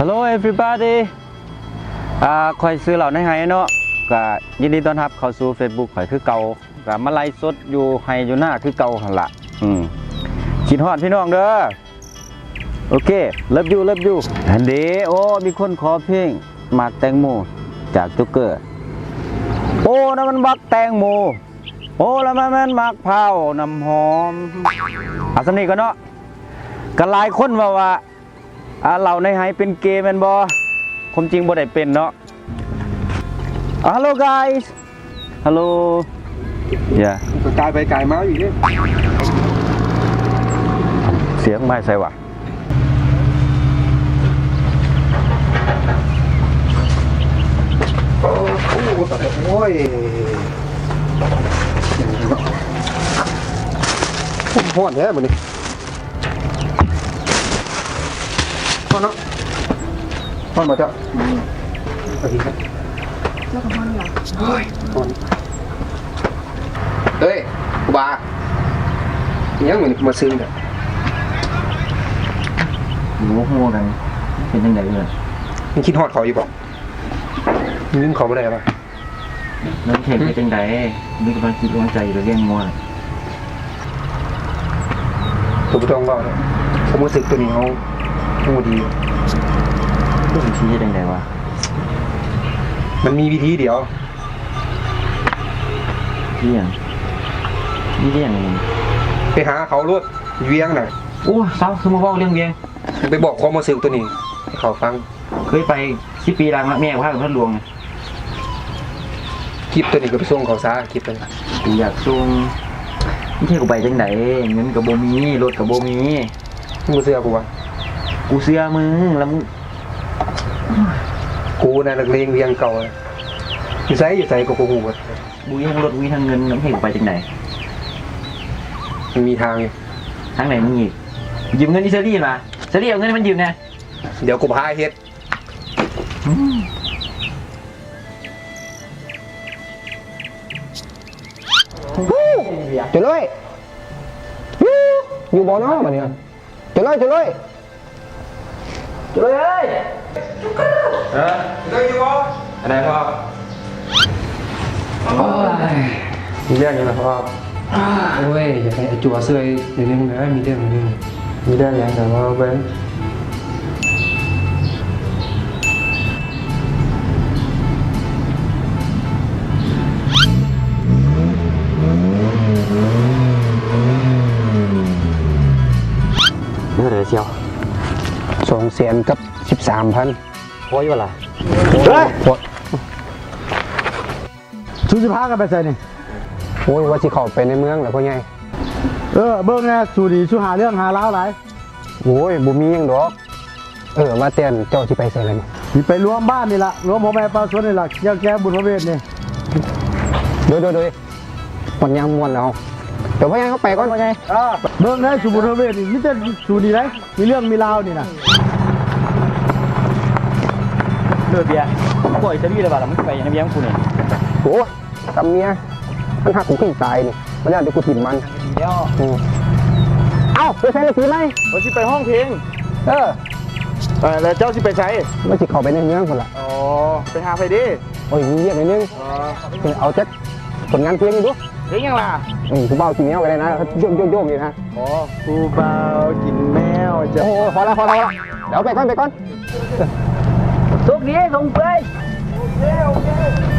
Hello everybody ອ່າ ຂ້ອຍຊື່ເຫຼົ່າໃນໄຫເນາະ ກະຍິນດີຕ້ອນຮັບເຂົ້າສູ່ເຟສບຸກຂ້ອຍຄືເກົ່າ ກະມາໄລຟ໌ສົດຢູ່ໄຮ່ຢູ່ນາຄືເກົ່າຫັ້ນລະ ອືມ ຄິດຮອດພີ່ນ້ອງເດີ ໂອເຄ love you love you ຫັ້ນເດ ໂອ້ ມີຄົນຂໍເພງ ໝາກແຕງໂມ ຈາກໂຈກເກີ ໂອ້ ນັ້ນມັນບັກແຕງໂມ ໂອ້ ລະມັນແມ່ນໝາກພ້າວນ້ຳຫອມ ເອົາສ່ຳນີ້ກ່ອນເນາະ ກະຫຼາຍຄົນເວົ້າວ່າ ອ່າ ເຫຼົ້າໃນໄຫເປັນເກແມ່ນບໍ່? ຄວາມຈິງບໍ່ໄດ້ເປັນເນາະ ອ່າ Hello guys Hello yeah ກາຍໄປກາຍມາຢູ່ເດ້ ສຽງມາໃສວະ? ໂອ້ ໂອ້ຍ ຮ້ອນແທ້ມື້ນີ້. ພໍເນາະ ພໍບໍ່ເຈົ້າ? ອືມ ເຈົ້າກໍພໍນີ້ຫວາ? ໂອ້ຍ ພໍ ເອີຍ ຄູບາ ອີຫຍັງມື້ນີ້ຄືມາຊຶມແທ້? ບໍ່ຮູ້ຄືກັນ ເປັນຈັ່ງໃດເອີຍ? ຍັງຄິດຮອດເຂົາຢູ່ບໍ່? ຍັງລືມເຂົາບໍ່ໄດ້ຫວາ? ແລ້ວແຂກເຮັດຈັ່ງໃດ? ມີກຳລັງຈິດກຳລັງໃຈຢູ່ແລ້ວ ລ້ຽງງົວ ໂຕບໍ່ຕ້ອງເວົ້າດອກ ຄວາມຮູ້ສຶກໂຕນີ້ເຮົາຮູ້ດີ. ເຮັດຈັ່ງໃດວະ? ມັນມີວິທີດຽວ. ວິທີຫຍັງ? ວິທີຫຍັງ? ໄປຫາເຂົາໂລດ ວຽງນະ. ໂອ້ ເຊົາ ຄືມາເວົ້າເລື່ອງວຽງ. ໄປບອກຄວາມຮູ້ສຶກໂຕນີ້ໃຫ້ເຂົາຟັງ. ເຄີຍໄປສິບປີຫຼັງລະ ແມ່ພາໄປນະຫຼວງ. ຄລິບໂຕນີ້ກໍໄປສົ່ງເຂົາຊາ ຄລິບໂຕນີ້. ກູຢາກສົ່ງ ມັນຊິກູໄປຈັ່ງໃດ? ເງິນກໍບໍ່ມີ ລົດກໍບໍ່ມີ. ມຶງບໍ່ເຊື່ອກູຫວາ? ກູເຊື່ອມຶງ ລະມຶງ. ກູນະນັກເລງວຽງເກົ່າ ຢູ່ໃສ ຢູ່ໃສກໍບໍ່ຮູ້ເບິດ. ບໍ່ມີທັງລົດ ບໍ່ມີທັງເງິນ ລະມຶງຊິກູໄປຈັ່ງໃດ? ມັນມີທາງຢູ່. ທາງໃດມຶງອີກ? ຢືມເງິນອີເຊີຣີມາ. ເຊີຣີເອົາເງິນໃຫ້ມັນຢືມແດ່. ດຽວກູພາເຮັດ. ຈຸ້ຍເອີຍ ຢູ່ ຢູ່ບໍ່ເນາະບັດນີ້? ຈຸ້ຍເອີຍ ຈຸ້ຍເອີຍ ຈຸ້ຍເອີຍ. ຮະ? ຈຸ້ຍເອີຍ ຢູ່ບໍ່? ອັນໃດພໍ່? ໂອ້ຍ ມີເລື່ອງຫຍັງລະພໍ່? ໂອ້ຍ ຢາກໃຫ້ອາຈົວຊ່ວຍໜ້ອຍໜຶ່ງເດີ ມີເລື່ອງໜ້ອຍໜຶ່ງ. ມີເລື່ອງຫຍັງກໍເວົ້າເບິ່ງ. ເທົ່າໃດສ່ຽວ? ສອງແສນກັບສິບສາມພັນ. ພໍຢູ່ບໍ່ລະ? ໂອ້ຍ ພໍ. ສູຊິພາກັນໄປໃສນີ້? ໂອ້ຍ ວ່າຊິເຂົ້າໄປໃນເມືອງແຫຼະພໍ່ໃຫຍ່. ເອີ ເບິ່ງແດ່ ສູນີ້ ສູຫາເລື່ອງຫາລາວຫຼາຍ. ໂອ້ຍ ບໍ່ມີຫຍັງດອກ. ເອີ ວ່າແຕ່ເຈົ້າຊິໄປໃສລະນີ້? ຊິໄປລວມບ້ານນີ້ລະ ລວມພໍ່ແມ່ປະຊາຊົນນີ້ລະ ກ່ຽວແກ່ບຸນພະເວດນີ້. ໂດຍ ໂດຍ ໂດຍ. ໝົດຍາມມ່ວນແລ້ວ. ດຽວພໍ່ໃຫຍ່ເຮົາໄປກ່ອນ ພໍ່ໃຫຍ່. ເອີ ເບິ່ງເດີ ສູບຸນພະເວດນີ້ ມີແຕ່ສູນີ້ໃດ໋ ມີເລື່ອງມີລາວນີ້ນະ. ເລີກເບຍ ປ່ອຍຊະລີແລ້ວບາດລະ ມັນຊິໄປຫຍັງນຳເມຍກູນີ້. ໂອ້ ກັບເມຍ ມັນຮັກກູຄືຕາຍນີ້ ມັນຢ້ານແຕ່ກູຖິ້ມມັນ. ດີແລ້ວ. ອືມ. ເອົ້າ ໄປໃສລະປີໃໝ່? ວ່າຊິໄປຮ້ອງເພງ. ເອີ ເອີ ແລ້ວເຈົ້າຊິໄປໃສ? ວ່າຊິເຂົ້າໄປໃນເມືອງພຸ້ນລະ. ອໍ ໄປຫາໃຜເດ? ໂອ້ຍ ມີວຽກໜ້ອຍໜຶ່ງ. ອໍ ເອົາຈັກຜົນງານເພງດູ. ເພງຫຍັງລະ? ເອີ ຜູ້ບ່າວກິນແມວກໍໄດ້ນະ ໂຍກໆໆນີ້ນະ. ອໍ ຜູ້ບ່າວກິນແມວ. ໂອ້ ພໍລະ ພໍລະ ພໍລະ ດຽວໄປກ່ອນ ໄປກ່ອນ. ໂຊກດີ ສົ່ງເປື່ອຍ. ໂອເຄ ໂອເຄ.